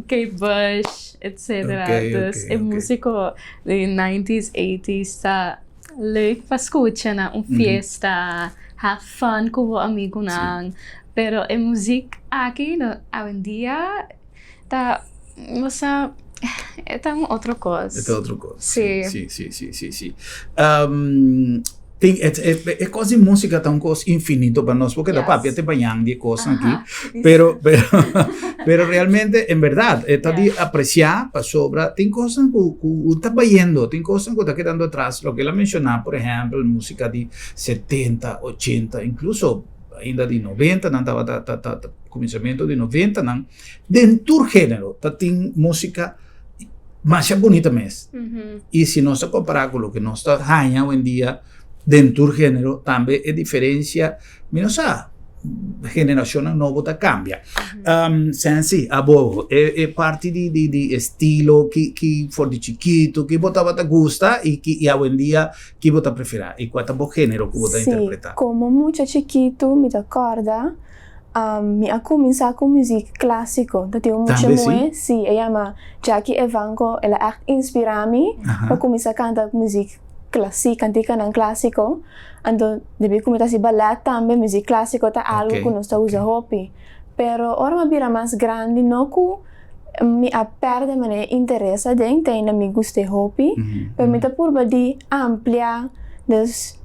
Kate Bush, etcetera. Dus e músiko di nineties, eighties ta leuk pa skucha na un fiesta. Have fun ku bo amigunan. Pero e muzik aki awendia ta, bo sa, e ta un otro kos.
E ta otro kos.
Si.
Si, si, si, si, si. Tin e e kos di músika ta un kos infinito pa nos, porque ta papia te bañan di e kosnan aki. Pero, pero, pero realmente, en berdad, e ta di apresiá pasobra tin kosnan ku ku ta bayendo, tin kosnan ku ta kedando atras. Loke el a menshoná, por ehèmpel, músika di setenta, ochenta, inkluso ainda di noventanan tabata ta ta ta kuminsamentu di noventanan, den tur género ta tin músika masha bunita mes. I si nos ta kompará ku loke nos ta haña oyendia den tur género, tambe e diferensia Mi no sa, generacionnan nobo ta cambia. Um, Sensi, abo, e, e parti di, di, di estilo ki, ki for di chiquito, ki bo tabata gusta y ki y awendia ki bo ta prefera y cua ta bo genero cu bo ta
Sí,
interpreta?
como mucha chikitu mi ta corda, um, mi a cuminsa cu muziek clasico. Ta tin un mucha
Tambe sí?
muhe, sí, e yama Jackie Evanco, el a echt inspira mi pa cuminsa canta muziek klasik, kantikanan klasiko, anto debí ku mi ta hasi balèt tambe muzik klasiko ta algu ku nos ta usa hopi. Pero ora mi a bira mas grandi no ku mi a pèrdè manera e interes aden, te ainda mi gust'é hopi, pero mi ta purba di amplia, dus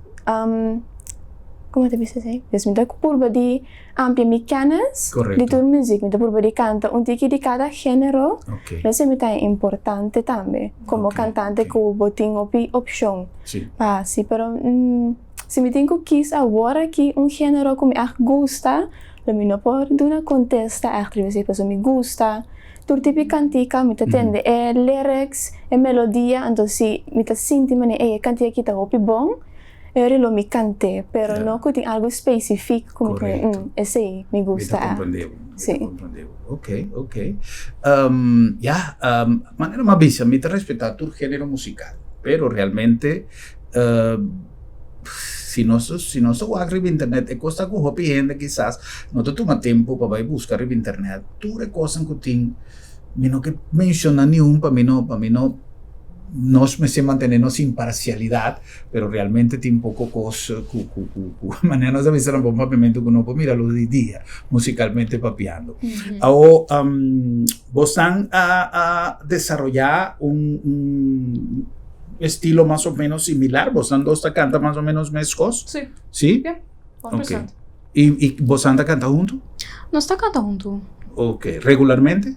komo ta bisa esei? Dus mi ta purba di amplia mi kennis di tur muzik, mi ta purba di kanta un tiki di kada género, esei mi ta importante tambe. Como cantante cu bo tin hopi opcion pa haci pero si mi tin cu kies awor aki un genero cu mi echt gusta lo mi no por duna contesta echt riba esey pasobra mi gusta tur tipo di cantica mi ta tende e lyrics e melodia anto si mi ta sinti manera ey e cantica aki ta hopi bon Eri lo mi cant'é, pero no cu tin algo specific cu mi ta mm, esey mi gusta.
Mi ta comprende bo, mi ta comprende bo. Ok, ok. Ya, manera mi a bisa, mi ta respeta tur genero musical, pero realmente si nos si nos ta wak riba internet e cos ta cu hopi hende kisas no ta tuma tempo pa bay busca riba internet tur e cosnan cu tin. Mi no ke menciona niun pa mi no pa mi no nos mester mantene nos imparcialidad pero realmente tin poco cos cu cu cu cu manera nos a bisa na bon papiamento cu no por mira luz di dia musicalmente papiando. Awo bosnan a a desaroya un un estilo mas o menos similar bosnan dos ta canta mas o menos mescos?
Si.
Si?
Ya, 100%.
I i bosan ta kanta huntu?
Nos ta kanta huntu.
Ok, regularmente?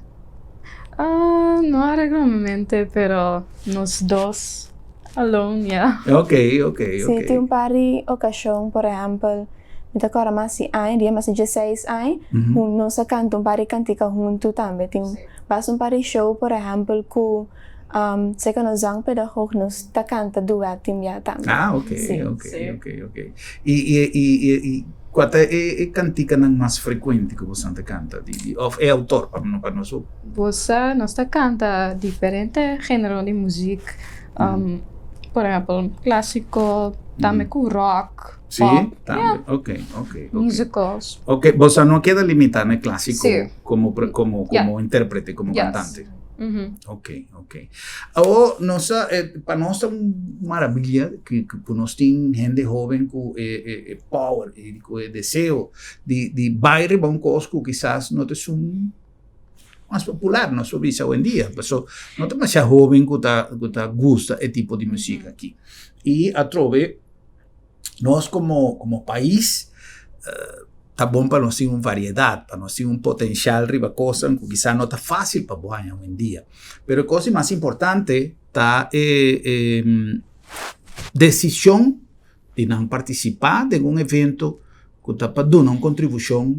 No regularmente, pero nos dos alone, ya.
Ok, ok, ok.
Si, tin un par di okashon, por ehèmpel, mi ta kòrda mas di aña, dia mas di dieseis aña, nos a kanta un par di kantika huntu tambe. Tin basta un par di show, por ehèmpel, ku Serka nos zangpedagoog nos ta kanta duet tin bia tambe.
Ah, ok, ok, ok, ok. I, i, i, i, i kua ta e, e kantikanan mas frekuente ku bosan ta kanta? Di, di, òf e outor, pa no, pa nos ook.
Bo sa, nos ta kanta diferente género di muzik. Por ehèmpel, klásiko, tambe ku rock, pop.
Sí, tambe.
Ja.
Ok, ok, ok.
Musicals.
Ok, bosan no a keda limitá na e klásiko
Sí.
komo, komo,
Ja.
komo intérprete, komo
Yes.
kantante? Ok, ok. Awor nos ta, pa nos ta un maravilia ku ku nos tin hende hoben ku e e e power i ku e deseo di di bai riba un kos ku kisas no ta esun mas popular nos por bisa awendia, paso no ta masha hoben ku ta ku ta gusta e tipo di musik aki. I atrobe Nos como como pais ta bon pa nos tin un variedad, pa nos tin un potencial riba cosnan cu kisa no ta facil pa bo haña hoendia. Pero e cos di mas importante ta e e decision di nan participa den un evento cu ta pa duna un contribucion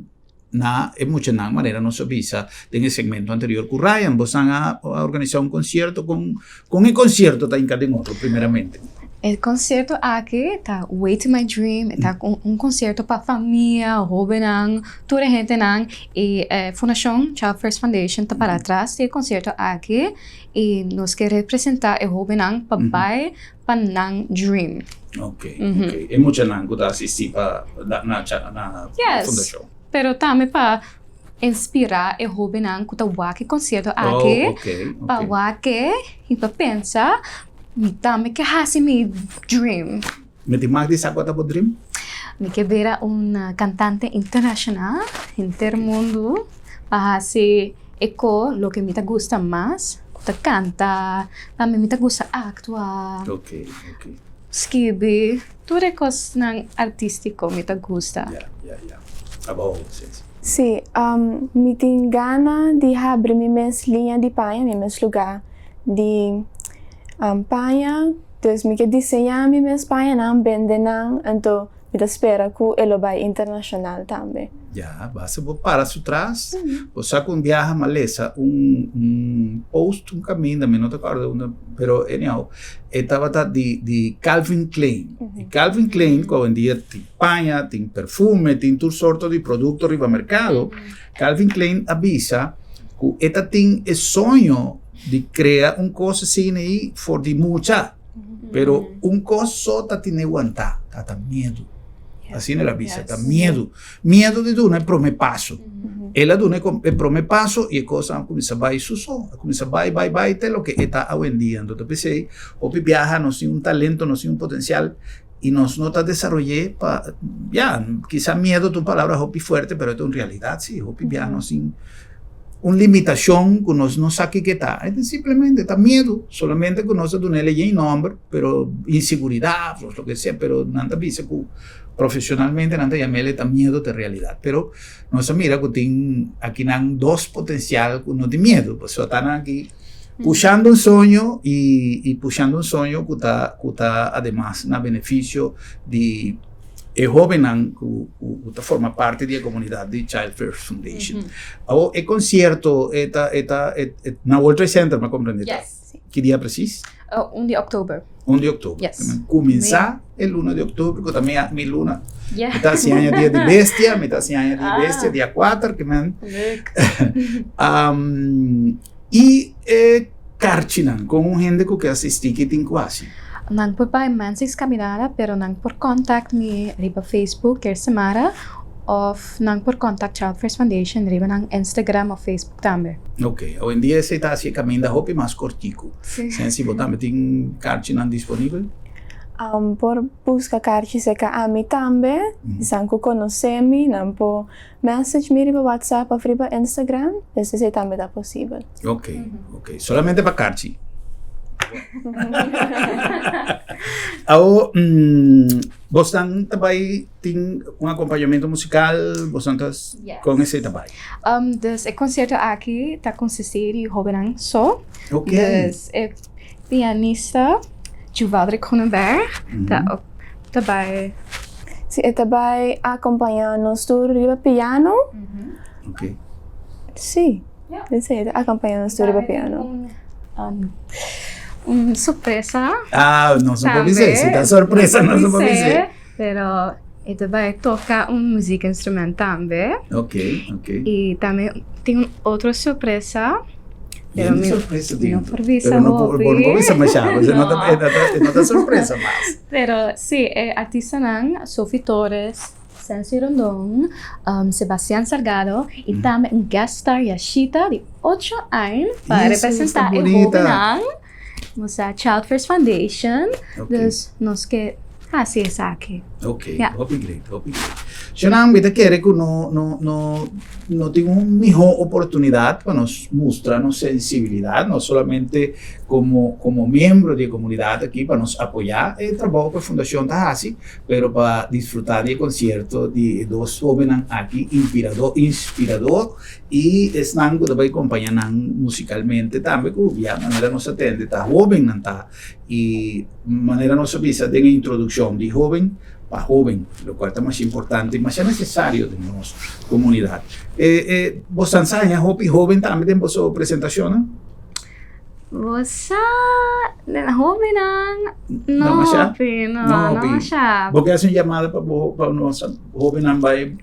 na e muchanan manera nos a bisa den e segmento anterior cu Ryan. Bosan a organisa un concierto con con e concierto ta hinca den otro primeramente?
E concierto aki ta Way to My Dream, e ta un concierto pa famia, hobennan, tur e hendenan y e fundacion Child First Foundation ta para atras di e concierto aki y nos ke representa e hobennan pa bay pa nan dream.
Ok, ok. E muchanan cu ta asisti pa na na fundacion.
Yes, pero tambe pa inspira e hobennan cu ta wak e concierto aki pa wak e y pa pensa mi tambe ke haci mi dream.
Mi tin mag di sa cua ta bo dream?
Mi ke bira un cantante internacional henter mundo pa haci e co loke mi ta gusta mas cu ta canta, tambe mi ta gusta actua. Skibi, tur e kosnan artístiko mi ta gusta.
Ya, ya, ya. Abo, Sensi.
Sí, mi tin gana di habri mi mes liña di paña, mi mes lugá di paña. Dus mi ke diseñá mi mes pañanan, bende nan, anto mi ta spera ku e lo bai internashonal tambe.
Ya, basta bo para su tras, bo sa ku un biaha m'a lesa un un post un kaminda, mi no ta kòrda unda, pero anyhow, e tabata di di Calvin Klein. I Calvin Klein ku awendia tin paña, tin perfume, tin tur sorto di produkto riba merkado, Calvin Klein a bisa ku e ta tin e soño di krea un kos asina ei for di mucha. Pero un kos so ta tene wantá, ta ta miedu. Asina el a bisa, ta miedu. Miedu di duna e promé paso. El a duna e promé paso i e kosnan a kuminsá bai su so. A kuminsá bai, bai, bai te loke e ta awendia. Anto ta p'esei hopi biaha nos tin un talento, nos tin un potensial i nos no ta desaroy'é pa, ya, kisa miedu ta un palabra hopi fuerte, pero e ta un realidat si. Hopi biaha nos tin un limitashon ku nos no sa kiko e ta. E ta simplemente ta miedu, solamente ku nos ta dun'é lei nòmber, pero inseguridat òf loke sea, pero nan ta bisa ku profeshonalmente nan ta yam'el e ta miedu ta realidat. Pero nos a mira ku tin akinan dos potensial ku no tin miedu, pasobra ta nan aki pushando un soño i pushando un soño ku ta ku ta ademas na benefisio di e hóbennan ku ku ta forma parti di e komunidat di Child First Foundation. Awor e konsierto e ta e ta e na World Trade Center mi a komprende ta?
Yes.
Ki dia presis?
Un di òktober.
Un di òktober.
Yes.
Kuminsá e luna di òktober ku ta mi mi luna. Mi ta hasi aña dia di bestia, mi ta hasi aña di bestia dia kuater ke men.
Leuk.
I e karchinan, kon un hende ku ke asistí ki tin ku hasi?
Nan por bai Mansi's Caminada, pero nan por contact mi riba Facebook, Kirsten Mara, of nan por contact Child First Foundation riba nan Instagram of Facebook tambe.
Ok, awendia esei ta hasi e kaminda hopi mas kortiku.
Sí.
Sensi, bo tambe tin karchinan disponibel?
Por buska karchi serka ami tambe, esnan ku konosé mi, nan por Message mi riba WhatsApp of riba Instagram, dus esei tambe ta posibel.
Ok, ok. Solamente pa karchi. Awo, bosnan ta bai tin un akompañamento musikal, bosnan ta
Yes.
kon esei ta bai?
Dus e konsierto aki ta konsistí di hóbennan so.
Ok.
Dus e pianista Juvaldre Kronenberg ta op ta bai.
Si e ta bai acompaña nos tur riba piano.
Ok.
Si, esei e ta acompaña nos tur riba piano.
Un sorpresa.
Ah, nos no por bis'é. Si ta sorpresa nos no por bis'é.
Pero e ta bai toca un muziek instrument tambe.
Ok, ok.
Y tambe tin un otro sorpresa.
Pero mi sorpresa
mi no por bisa
Pero no por,
hopi.
bo no por bisa masha, pues no ta, no ta, no ta sorpresa mas.
Pero sí, e artistanan Sophie Torres, Sensi Rondon, um, Sebastian Salgado y tambe un guest star Yashita di ocho aña pa
Eso,
representa
está
e
bonita.
hobennan. Nos a Child First Foundation,
Ok.
dus nos ke hasi esaki.
Ok,
Ja.
hopi great, hopi great. Shanang, mi ta kere ku no, no, no, no tin un mihó oportunidat pa nos mustra nos sensibilidat, no solamente komo, komo miembro di e komunidat aki pa nos apoyá e trabou ku e fundashon ta hasi, pero pa disfrutá di e konsierto di e dos hóbennan aki, inpiradó, inspiradó I esnan ku ta bai kompañá nan musikalmente tambe ku ya manera nos a tende ta hóbennan ta i manera nos a bisa den e introdukshon di hóben pa hóben lokual ta masha importante i masha nesesario den nos komunidat. E e boso a ensaña hopi hóben tambe den boso presentashonnan?
Bo sa den hobennan
No
no
masha?
hopi, no,
No
no
hopi.
masha.
Bo ke hasi un yamada pa bo pa nos hobennan bai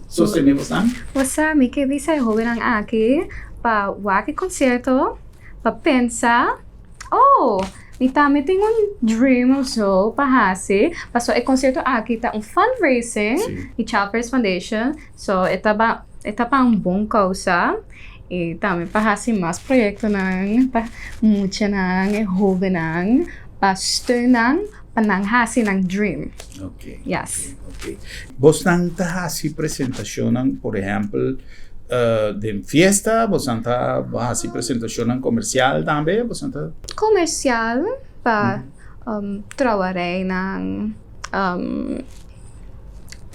sostené bosnan?
Bo sa mi ke bisa e hobennan aki pa wak e konsierto, pa pensa, oh, mi tambe tin un dream of so pa hasi, pasobra e konsierto aki ta un fundraising di Child First Foundation, so e ta ba e ta pa un bon kousa. I tambe pa hasi mas proyektonan pa muchanan e hóbennan pa steun nan pa nan hasi nan dream.
Ok.
Yes.
Ok. Bosnan ta hasi presentashonnan por ehèmpel den fiesta? Bosnan ta hasi presentashonnan komersial tambe? Bosnan ta.
Komersial pa trouwerijnan.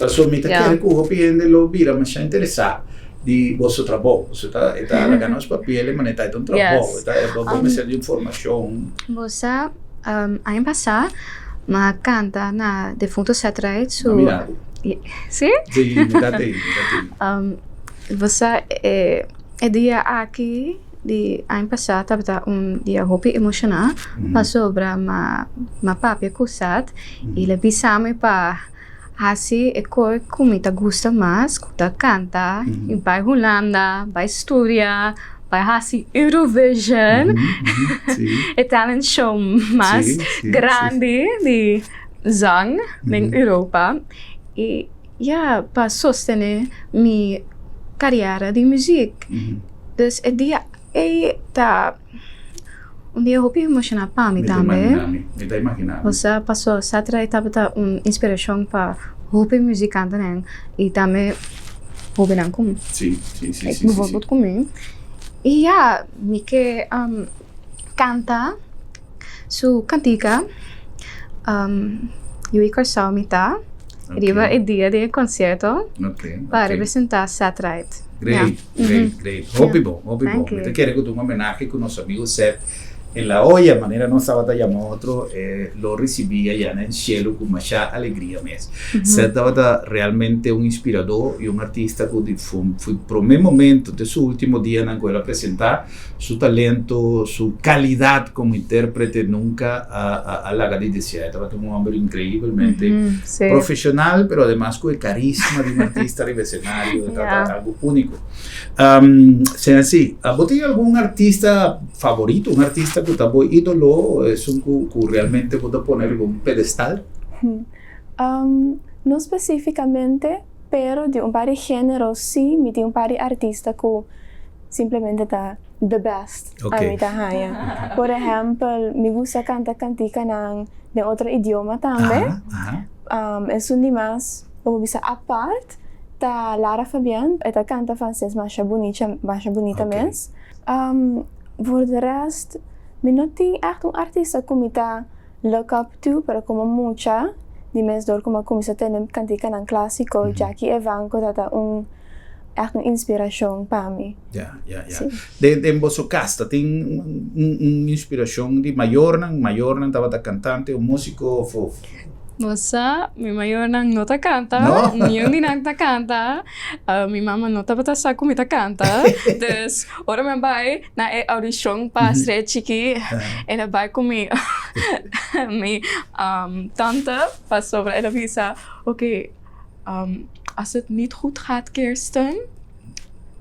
Pasobra mi ta kere ku hopi hende lo bira masha interesá di boso trabou. Boso ta e ta laga nos papia e manera ta e ta un trabou. E ta e bo mester di un formashon.
Bo sa aña pasá mi a kanta na defunto Ced Ride su.
Mi a mira bo.
Si?
Si, mi ta tei, mi ta tei.
Bo sa e dia aki. Di aña pasá tabata un dia hopi emoshoná pasobra m'a papia ku Sat i el a bisa mi pa hasi e kos ku mi ta gusta mas ku ta kanta i bai Hulanda, bai studia, bai hasi Eurovision, e talent show mas grandi di zang den Europa. I ya pa sostené mi kariera di muzik. Dus e dia ei ta un dia hopi emoshoná pa mi tambe.
Mi ta imaginá mi.
Osea paso Saturday tabata un inspirashon pa hopi muzikantenan i tambe hobennan ku mi.
Si, si, si, si.
Bijvoorbeeld ku mi. I ya, mi ke kanta su kantika Yu i Kòrsou mi ta. Riba e dia di e konsierto pa representá Saturday.
Great, great, great. Hopi bon, hopi bon. Mi ta kere ku ta un homenahe ku nos amigo Seth en la olla, manera nos tabata yama otro, lo risibí ayá na cielo ku masha alegria mes. Seth tabata realmente un inspiradó i un artista ku di promé momento te su ultimo dianan ku el a presentá, Su talento, su calidad como intérprete nunca a laga di deseá. E tabata un homber increiblemente profesional, pero ademas cu e carisma di un artista riba escenario, e tabata algo unico. Sea así, bo tin algun artista favorito, un artista cu ta bo idolo, esun cu realmente bo ta pone riba un pedestal?
No specificamente, pero di un par di genero sí, mi tin un par di artista cu. Simplemente ta the best ami ta haña. Por ehèmpel, mi gusta kanta kantikanan den otro idioma tambe. Esun di mas, bo por bisa apart, ta Lara Fabian. E ta kanta franses masha bunita, masha bunita mes. Voor de rest, mi no tin ègt un artista ku mi ta look up to, pero komo mucha di mes dor ku mi a kuminsá tende kantikanan klásiko, Jackie Evanco ta ta un. Echt un inspiracion pa mi.
Ya, ya, ya. Sí. Den, den boso cas ta tin un, un inspiracion di mayornan? Mayornan tabata cantante o musico of, of?
Bo sa, mi mayornan no ta canta,
No?
niun di nan ta canta. Mi mama no tabata sa cu mi ta canta. Dus, ora mi a bai na e audicion pa Estrella Chiki, el a bai cu mi, mi tante, pasobra el a bisa, oké, Als het niet goed gaat, Kirsten,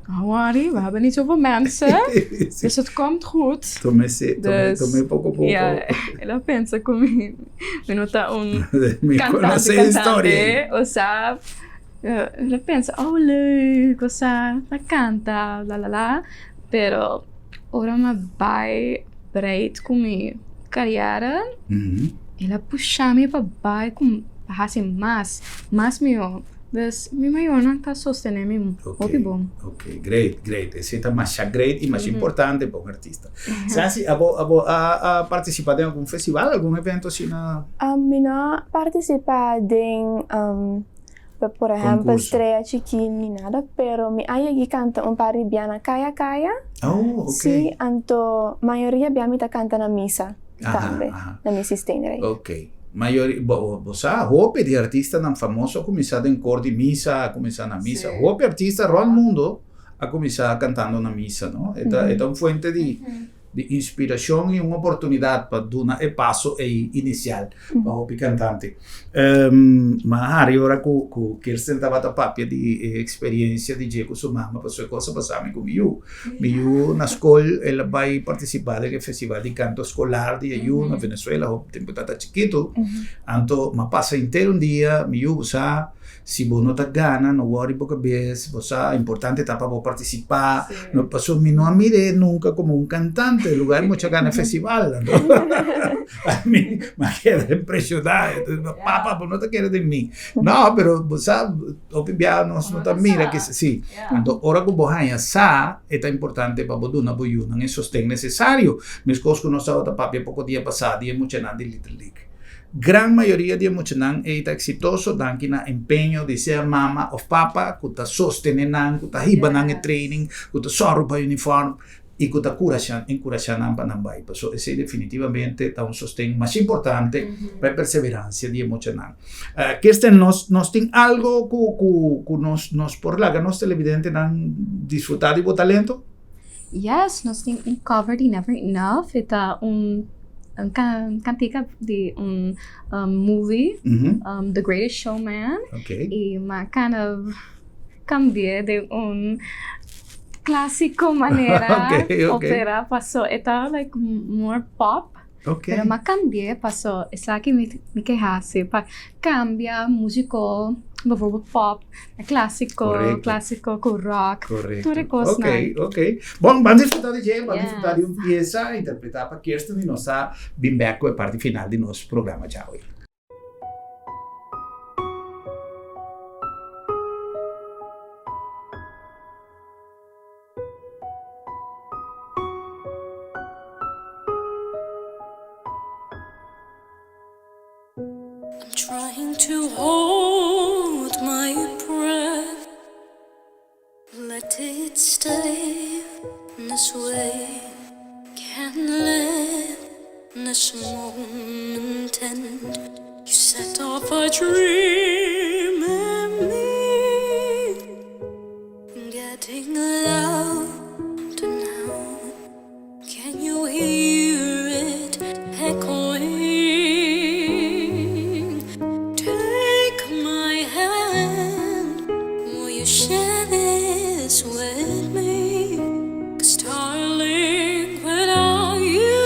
don't worry, we hebben niet zoveel mensen, dus het komt goed.
Tome se, tome, tome poco poco.
Ja, el a pensa cu mi, mi no ta un
Mi
cantante,
conoce e historia.
cantante, osea, el a pensa, oh leuk, osea, ta canta, bla bla bla, pero ora mi a bai breed cu mi carriera, El a pusha mi pa bai ku pa hasi mas, mas mihó. Dus mi mayornan ta sostené mi hopi bon.
Ok, great, great. Esei ta masha great i masha importante pa un artista. Sansi, abo abo a a partisipá den algun festival, algun evento asina?
Mi no a partisipá den por ehèmpel Strea Chikí ni nada, pero mi a yegi kanta un par di bia na Kaya Kaya.
Oh, ok.
Sí, anto mayoria bia mi ta kanta na misa. Tambe, na mi sistema.
Ok. Mayoria, bo, bo sa, hopi di artistanan famoso a kuminsá den kor di misa, a kuminsá na misa. Hopi artista rònt mundo a kuminsá kantando na misa, no? E ta, e ta un fuente di, di inspirashon i un oportunidat pa duna e paso ei inisial pa hopi kantante. Ma hari ora ku ku Kirsten tabata papia di e eksperensia di dje ku su mama pasobra e kos a pasa mi ku mi yu. Mi yu na skol el a bai partisipá den e festival di kanto eskolar di e yu na Venezuela hopi tempu e tabata chikitu. Anto mi a pasa henter un dia mi yu sa Si bo no ta gana, no wòri bo kabes, bo sa importante ta pa bo partisipá, no pasobra mi no a mir'é nunka komo un kantante, lugar e mucha gana e festival, anto ami mi a keda impreshoná, papa bo no ta kere den mi, no pero bo sa hopi biaha nos no ta mira kis si, anto ora ku bo haña sa e ta importante pa bo duna bo yunan e sosten nesesario, meskos ku nos tabata papia poko dia pasá di e muchanan di Little League. Gran mayoria di e muchanan ei ta eksitoso danki na empeño di sea mama òf papa ku ta sostené nan, ku ta hiba nan e training, ku ta sòru pa uniform i ku ta kurashá enkurashá nan pa nan bai. Pasobra esei definitivamente ta un sosten mas importante pa e perseveransia di e muchanan. Kirsten, nos nos tin algo ku ku ku nos nos por laga nos televidentenan disfrutá di bo talento?
Yes, nos tin un cover di Never Enough. E ta un cantica di un movie, The Greatest Showman. Y m'a kind of cambi'e den un clasico manera opera paso e ta like more pop. Pero m'a cambi'e paso esaki mi ke haci pa cambia musico bijvoorbeeld pop na clasico, clasico cu rock, tur e cosnan.
Ok, ok. Bon, ban disfruta di dje, ban disfruta di un pieza interpreta pa Kirsten y nos ta bin bek cu e parti final di nos programa djawe.
I'm trying to hold my breath Let it stay this way Can't let this moment end You set off a dream in me Getting louder now Can you hear it echoing? Take my hand Will you share this with me? Cause darling, without you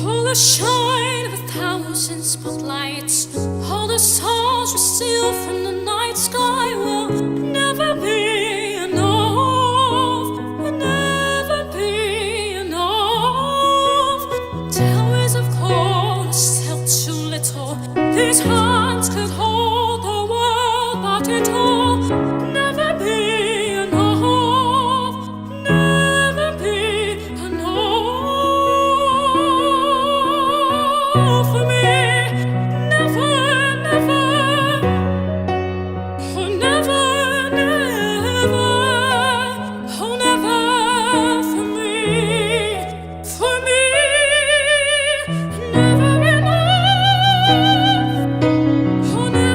All the shine of a thousand spotlights All the stars we steal from the night sky Will never be enough Will never be enough Towers of gold are still too little These hands could hold the world But it'll never be enough Never be enough for me. Never, never. Oh, never, never. Oh, never for me. For me. Never enough. Oh, never.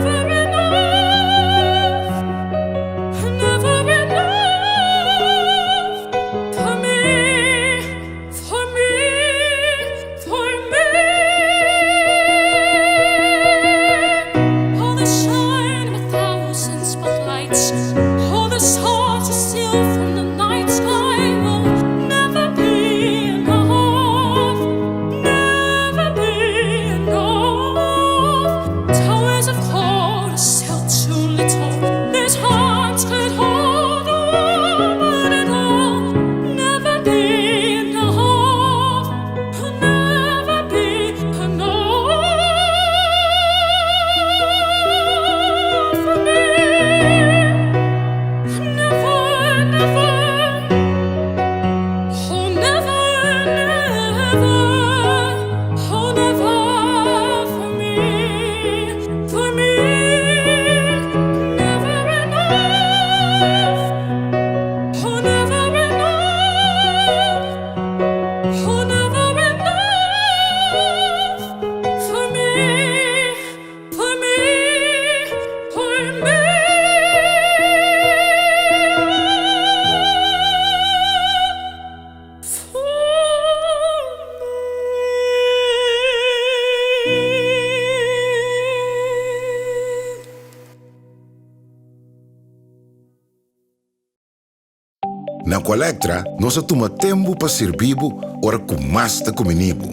Na Aqualectra nos a tuma tempu pa sirbi bo ora ku mas ta kumini bo.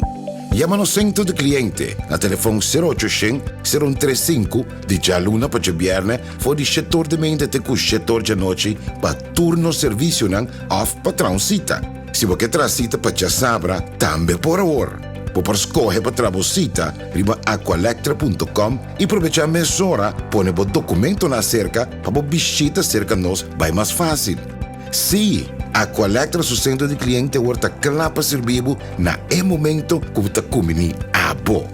Yama nos sentro di kliente na telefòn sero ocho shen, sero un tres sinku di djaluna pa djabièrnè for di shetor di mente te ku shetor djanochi pa tur nos servisionan òf pa traha un sita. Si bo ke traha sita pa djasabra tambe por awor. Bo por skohe pa traha bo sita riba aqualectra punto com i probechá mesora pone bo dokumentonan aserka pa bo bishita serka nos bai mas fásil. Sí, Aqualectra su sentro di kliente awor ta kla pa sirbi bo na e momento ku bo ta kumbiní abo.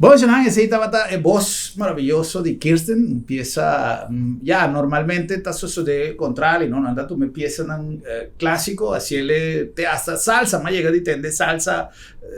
Bon, Shannon, esei tabata e bos maravilloso di Kirsten, un piesa, ya, normalmente ta sosode contrali, no? Nan ta tuma e piesanan clásico, haciele te hasta salsa, m'a yega di tende salsa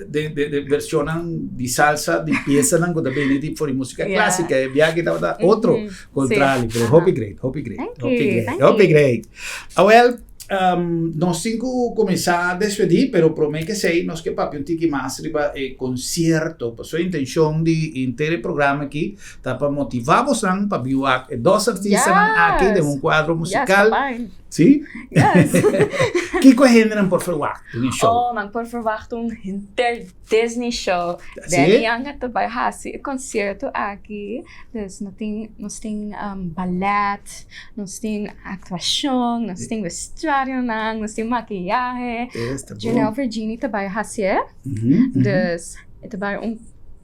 de, de, de versionnan di salsa, di piesanan cu ta bini di for di musica clásica, e biaha aki tabata otro contrali, pero hopi great, hopi great, hopi great, hopi great. Awel, Nos tin ku kuminsá despedí, pero promé ke esei nos ke papia un tiki mas riba e konsierto. Pasobra e intenshon di henter e programa aki ta pa motivá bosnan pa bin wak e dos artistanan aki den un kuadro musikal. Sí? Kiko e hendenan por ferwagt den e show?
Oh, nan por ferwagt un henter Disney show. Danny Young a ta bai hasi e concierto aki. Dus no tin, nos tin ballet, nos tin actuacion, nos tin vestuarionan, nos tin maquillahe. Janelle Virginie ta bai hasié. Dus e ta bai un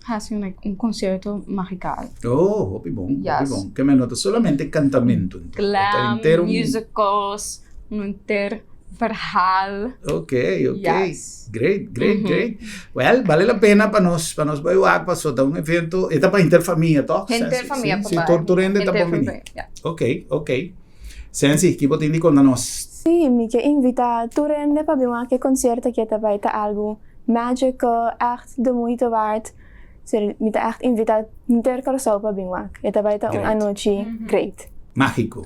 hasi un like un concierto magical.
Oh, hopi bon, hopi bon. Ke men no ta solamente cantamento.
Glam, musicals, un henter verhaal.
Ok, ok. Yes. Great, great, great. Well, bale la pena pa nos, pa nos bai wak, paso ta un evento, e ta pa henter famia, toch?
Henter famia
pa bai. Si, tur hende ta bon bini. Ok, ok. Sensi, ki bo tin di konta nos?
Si, mi ke invita tur hende pa bin wak e concierto aki, e ta bai ta algu magical, echt de moeite waard. Mi ta echt invita henter Kòrsou pa bin wak. E ta bai ta un anochi great.
Mágiko.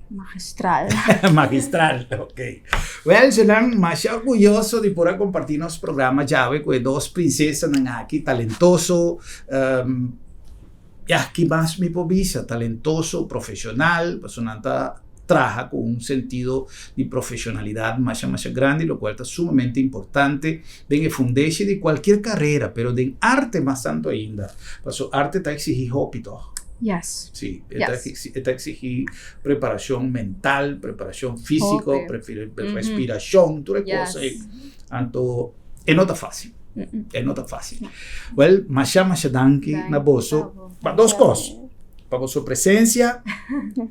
Magistral.
Magistral, ok. Wèl, Shenan, masha orguyoso di por a kompartí nos programa djawe ku e dos prinsesanan aki, talentoso, ya, ki mas mi por bisa? Talentoso, profeshonal, pasobra nan ta traha ku un sentido di profeshonalidat masha masha grandi, lokual ta sumamente importante den e fundeshi di kualkier karera, pero den arte mas tantu ainda, pasobra arte ta eksigí hopi tòg.
Yes.
Sí, e ta e ta eksigí preparashon mental, preparashon físiko, respirashon, tur e kos ei. Anto e no ta fásil, e no ta fásil. Wèl, masha masha danki na boso pa dos kos, pa boso presensia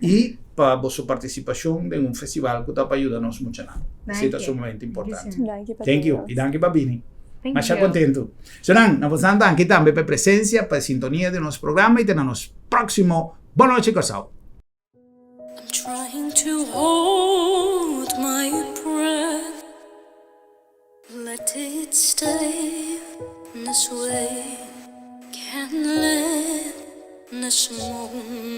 i pa boso partisipashon den un festival ku ta pa yuda nos muchanan. Esei ta sumamente importante. Thank you i danki pa bini. Masha kontentu. Sonan, na bosan danki tambe pa e presensia, pa e sintonia di nos programa i te na nos próksimo Bon Nochi Kòrsou.
I'm trying to hold my breath Let it stay this way Can't let this moment.